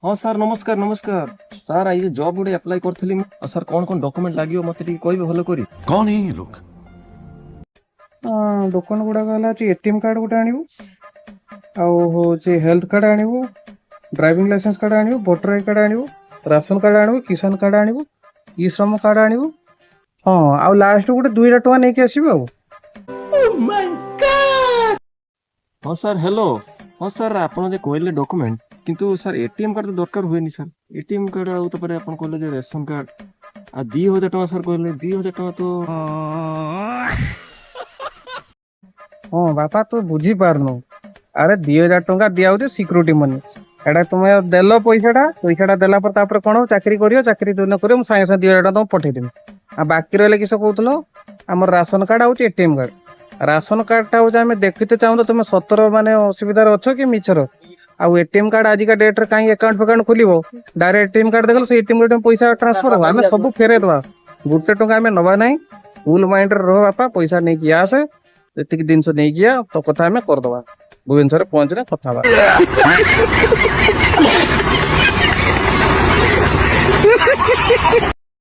ହଁ ସାର୍, ନମସ୍କାର, ନମସ୍କାର ସାର୍। ଏଇ ଜବ୍ ଗୋଟେ ଆପ୍ଲାଏ କରିଥିଲି ମୁଁ। ଆଉ ସାର୍, କ'ଣ କ'ଣ ଡକୁମେଣ୍ଟ ଲାଗିବ, ମୋତେ ଟିକେ କହିବେ ଭଲ କରି? कौन है ये लोग? ଡକୁମେଣ୍ଟ ଗୁଡ଼ାକ ହେଲା ହେଉଛି ଏଟିଏମ୍ କାର୍ଡ଼ ଗୋଟେ ଆଣିବୁ, ଆଉ ହେଉଛି ହେଲ୍ଥ କାର୍ଡ଼ ଆଣିବୁ, ଡ୍ରାଇଭିଂ ଲାଇସେନ୍ସ କାର୍ଡ଼ ଆଣିବୁ, ଭୋଟର I card ଆଣିବୁ, ରାସନ କାର୍ଡ଼ ଆଣିବୁ, କିଷାନ କାର୍ଡ଼ ଆଣିବୁ, ଇ ଶ୍ରମ କାର୍ଡ଼ ଆଣିବୁ। ହଁ, ଆଉ ଲାଷ୍ଟ ଗୋଟେ 2,000 ଟଙ୍କା ନେଇକି ଆସିବୁ ଆଉ। ହଁ ସାର୍, ହ୍ୟାଲୋ। ହଁ ସାର୍, ଆପଣ ଯେ କହିଲେ ଡକୁମେଣ୍ଟ, କିନ୍ତୁ ସାର୍, ଏଟିଏମ୍ କାର୍ଡ଼ ତ ଦରକାର ହୁଏନି ସାର୍। ଏଟିଏମ୍ କାର୍ଡ଼ ଆଉ ତାପରେ ଆପଣ କହିଲେ ଯେ ରେସନ କାର୍ଡ଼ ଆଉ 2,000 ଟଙ୍କା ସାର୍ କହିଲେ, 2,000 ଟଙ୍କା ତ ହଁ ବାପା, ତୁ ବୁଝିପାରୁନୁ। ଆରେ, 2,000 ଟଙ୍କା ଦିଆହଉଛି ସିକ୍ୟୁରିଟି ମନି। ଏଇଟା ତୁମେ ଦେଲ ପଇସାଟା। ପଇସାଟା ଦେଲା ପରେ ତାପରେ କଣ ହବ? ଚାକିରି କରିବ। ଚାକିରି ଯୋଉଦିନ କରିବ, ମୁଁ ସାଙ୍ଗେ ସାଙ୍ଗେ 2,000 ଟଙ୍କା ତମକୁ ପଠେଇଦେବି। ଆଉ ବାକି ରହିଲେ କିସ କହୁଥିଲ? ଆମର ରାସନ କାର୍ଡ଼ ହଉଛି ଏଟିଏମ୍ କାର୍ଡ଼। ରାସନ କାର୍ଡ଼ଟା ହଉଛି ଆମେ ଦେଖିତେ ଚାହୁଁ ତ ତୁମେ ସତର ମାନେ ଅସୁବିଧାରେ ଅଛ କି ମିଛର। ଆଉ ଏଟିଏମ୍ କାର୍ଡ଼ ଆଜିକା ଡେଟ୍ରେ କାହିଁକି ଆକାଉଣ୍ଟ ଫାକାଉଣ୍ଟ ଖୋଲିବ? ଡାଇରେକ୍ଟ ଏଟିଏମ୍ କାର୍ଡ଼ ଦେଖିଲ, ସେଇ ଏଟିଏମ୍ କାର୍ଡ଼ ପଇସା ଟ୍ରାନ୍ସଫର ହବ। ଆମେ ସବୁ ଫେରେଇ ଦବା, ଗୋଟେ ଟଙ୍କା ଆମେ ନବା ନାହିଁ। କୁଲ ମାଇଣ୍ଡରେ ରହ ବାପା। ପଇସା ନେଇକି ଆସେ, ଯେତିକି ଜିନିଷ ନେଇକି ଆ, ତୋ କଥା ଆମେ କରିଦବା। ଭୁବନେଶ୍ୱରରେ ପହଞ୍ଚିଲେ କଥା ହବା।